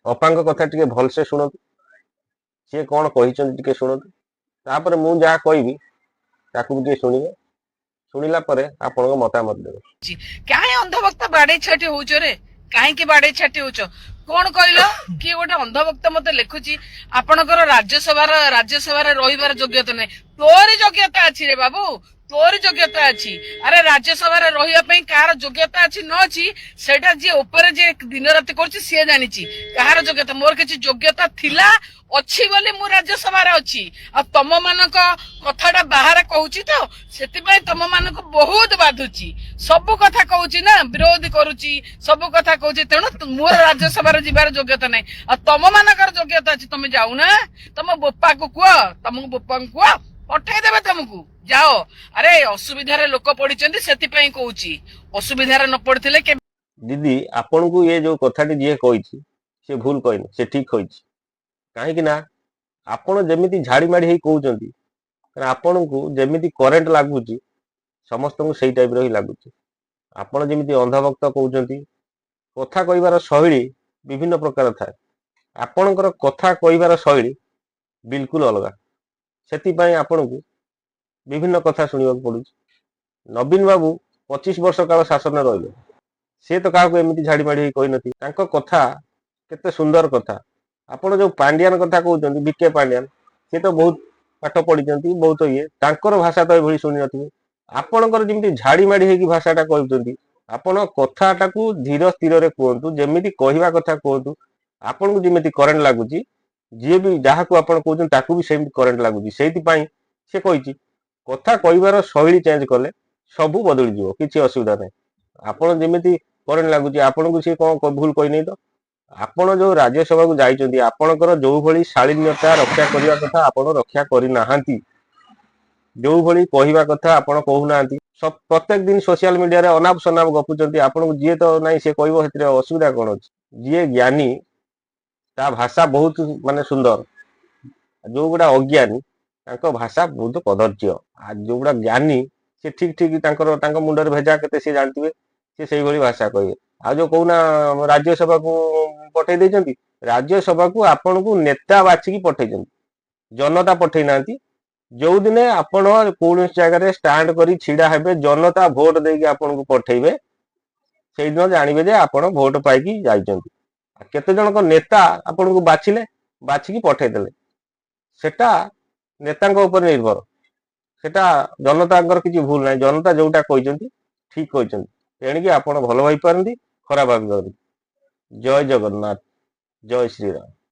ଅପାଙ୍କ କଥା ଟିକେ ଭଲସେ ଶୁଣନ୍ତୁ, ସିଏ କଣ କହିଛନ୍ତି ଟିକେ ଶୁଣନ୍ତୁ। ତାପରେ ମୁଁ ଯାହା କହିବି ତାକୁ ବି ଟିକେ ଶୁଣିବେ। ଶୁଣିଲା ପରେ ଆପଣଙ୍କ ମତାମତ ଦେବେ। କାହିଁ ଅନ୍ଧଭକ୍ତ ବାଡେଇ ଛାଟି ହଉଛ ରେ? କାହିଁକି ବାଡେଇ ଛାଟି ହଉଛ? କଣ କହିଲ? କିଏ ଗୋଟେ ଅନ୍ଧଭକ୍ତ ମତେ ଲେଖୁଛି, ଆପଣଙ୍କର ରାଜ୍ୟସଭାରେ ରହିବାର ଯୋଗ୍ୟତା ନାହିଁ। ତୋରି ଯୋଗ୍ୟତା ଅଛି ରେ ବାବୁ, ତୋରି ଯୋଗ୍ୟତା ଅଛି। ଆରେ, ରାଜ୍ୟସଭାରେ ରହିବା ପାଇଁ କାହାର ଯୋଗ୍ୟତା ଅଛି ନ ଅଛି, ସେଇଟା ଯିଏ ଉପରେ ଯିଏ ଦିନ ରାତି କରୁଛି ସିଏ ଜାଣିଛି କାହାର ଯୋଗ୍ୟତା। ମୋର କିଛି ଯୋଗ୍ୟତା ଥିଲା, ଅଛି ବୋଲି ମୁଁ ରାଜ୍ୟସଭାରେ ଅଛି। ଆଉ ତମ ମାନଙ୍କ କଥାଟା ବାହାରେ କହୁଛି ତ, ସେଥିପାଇଁ ତମ ମାନଙ୍କୁ ବହୁତ ବାଧୁଛି। ସବୁ କଥା କହୁଛି ନା, ବିରୋଧ କରୁଛି, ସବୁ କଥା କହୁଛି। ତେଣୁ ମୋର ରାଜ୍ୟସଭାରେ ଯିବାର ଯୋଗ୍ୟତା ନାହିଁ ଆଉ ତମ ମାନଙ୍କର ଯୋଗ୍ୟତା ଅଛି, ତମେ ଯାଉନା। ତମ ବୋପାକୁ କୁହ, ତମକୁ ବୋପାଙ୍କୁ କୁହ, ପଠେଇଦେବେ ତମକୁ, ଯାଅ। ଆରେ, ଅସୁବିଧାରେ ଲୋକ ପଡିଛନ୍ତି, ସେଥିପାଇଁ କହୁଛି। ଅସୁବିଧାରେ ନ ପଡିଥିଲେ କେବେ ଦିଦି, ଆପଣଙ୍କୁ ଏ ଯୋଉ କଥାଟି ଯିଏ କହିଛି ସେ ଭୁଲ କହିନି, ସେ ଠିକ କହିଛି। କାହିଁକି ନା ଆପଣ ଯେମିତି ଝାଡି ମାଡି ହେଇ କହୁଛନ୍ତି, କାରଣ ଆପଣଙ୍କୁ ଯେମିତି କରେଣ୍ଟ ଲାଗୁଛି, ସମସ୍ତଙ୍କୁ ସେଇ ଟାଇପର ହିଁ ଲାଗୁଛି। ଆପଣ ଯେମିତି ଅନ୍ଧଭକ୍ତ କହୁଛନ୍ତି, କଥା କହିବାର ଶୈଳୀ ବିଭିନ୍ନ ପ୍ରକାର ଥାଏ। ଆପଣଙ୍କର କଥା କହିବାର ଶୈଳୀ ବିଲକୁଲ ଅଲଗା, ସେଥିପାଇଁ ଆପଣଙ୍କୁ ବିଭିନ୍ନ କଥା ଶୁଣିବାକୁ ପଡୁଛି। ନବୀନ ବାବୁ 25 ବର୍ଷ କାଳ ଶାସନରେ ରହିଲେ, ସିଏ ତ କାହାକୁ ଏମିତି ଝାଡି ମାଡି ହେଇ କହିନଥିବେ। ତାଙ୍କ କଥା କେତେ ସୁନ୍ଦର କଥା। ଆପଣ ଯୋଉ ପାଣ୍ଡିଆନ କଥା କହୁଛନ୍ତି, ଭିକେ ପାଣ୍ଡିଆନ, ସିଏ ତ ବହୁତ ପାଠ ପଢିଛନ୍ତି, ବହୁତ ଇଏ, ତାଙ୍କର ଭାଷା ତ ଏଭଳି ଶୁଣି ନଥିବେ। ଆପଣଙ୍କର ଯେମିତି ଝାଡି ମାଡି ହେଇକି ଭାଷାଟା କହୁଛନ୍ତି, ଆପଣ କଥାଟାକୁ ଧୀର ସ୍ଥିରରେ କୁହନ୍ତୁ, ଯେମିତି କହିବା କଥା କୁହନ୍ତୁ। ଆପଣଙ୍କୁ ଯେମିତି କରେଣ୍ଟ ଲାଗୁଛି, ଯିଏ ବି ଯାହାକୁ ଆପଣ କହୁଛନ୍ତି ତାକୁ ବି ସେମିତି କରେଣ୍ଟ ଲାଗୁଛି। ସେଇଥିପାଇଁ ସେ କହିଛି, କଥା କହିବାର ଶୈଳୀ ଚେଞ୍ଜ କଲେ ସବୁ ବଦଳିଯିବ, କିଛି ଅସୁବିଧା ନାହିଁ। ଆପଣ ଯେମିତି କରେଣ୍ଟ ଲାଗୁଛି ଆପଣଙ୍କୁ, ସିଏ କଣ ଭୁଲ କହିନାହିଁ ତ। ଆପଣ ଯୋଉ ରାଜ୍ୟସଭାକୁ ଯାଇଛନ୍ତି, ଆପଣଙ୍କର ଯୋଉ ଭଳି ଶାଳୀନ୍ୟତା ରକ୍ଷା କରିବା କଥା ଆପଣ ରକ୍ଷା କରିନାହାନ୍ତି। ଯୋଉ ଭଳି କହିବା କଥା ଆପଣ କହୁନାହାନ୍ତି। ପ୍ରତ୍ୟେକ ଦିନ ସୋସିଆଲ ମିଡିଆରେ ଅନାପ ସନାପ ଗପୁଛନ୍ତି। ଆପଣଙ୍କୁ ଯିଏ ତ ନାହିଁ ସିଏ କହିବ, ସେଥିରେ ଅସୁବିଧା କଣ ଅଛି? ଯିଏ ଜ୍ଞାନୀ ତା ଭାଷା ବହୁତ ମାନେ ସୁନ୍ଦର। ଯୋଉଗୁଡା ଅଜ୍ଞାନୀ ତାଙ୍କ ଭାଷା ବହୁତ କଦର୍ଯ୍ୟ। ଆଉ ଯୋଉଗୁଡା ଜ୍ଞାନୀ ସେ ଠିକ ଠିକ ତାଙ୍କର ତାଙ୍କ ମୁଣ୍ଡରେ ଭେଜା କେତେ ସିଏ ଜାଣିଥିବେ, ସେ ସେଇଭଳି ଭାଷା କହିବେ। ଆଉ ଯୋଉ କହୁନା ରାଜ୍ୟସଭାକୁ ପଠେଇ ଦେଇଛନ୍ତି, ରାଜ୍ୟସଭାକୁ ଆପଣଙ୍କୁ ନେତା ବାଛିକି ପଠେଇଛନ୍ତି, ଜନତା ପଠେଇ ନାହାନ୍ତି। ଯୋଉ ଦିନେ ଆପଣ କୌଣସି ଜାଗାରେ ଷ୍ଟାଣ୍ଡ କରି ଛିଡା ହେବେ, ଜନତା ଭୋଟ ଦେଇକି ଆପଣଙ୍କୁ ପଠେଇବେ, ସେଇଦିନ ଜାଣିବେ ଯେ ଆପଣ ଭୋଟ ପାଇକି ଯାଇଛନ୍ତି। ଆଉ କେତେ ଜଣଙ୍କ ନେତା ଆପଣଙ୍କୁ ବାଛିଲେ, ବାଛିକି ପଠେଇଦେଲେ, ସେଟା ନେତାଙ୍କ ଉପରେ ନିର୍ଭର। ସେଟା ଜନତାଙ୍କର କିଛି ଭୁଲ ନାହିଁ। ଜନତା ଯୋଉଟା କହିଛନ୍ତି ଠିକ କହିଛନ୍ତି। ତେଣିକି ଆପଣ ଭଲ ଭାବିପାରନ୍ତି, ଖରାପ ଭାବିପାରନ୍ତି। ଜୟ ଜଗନ୍ନାଥ, ଜୟ ଶ୍ରୀରାମ।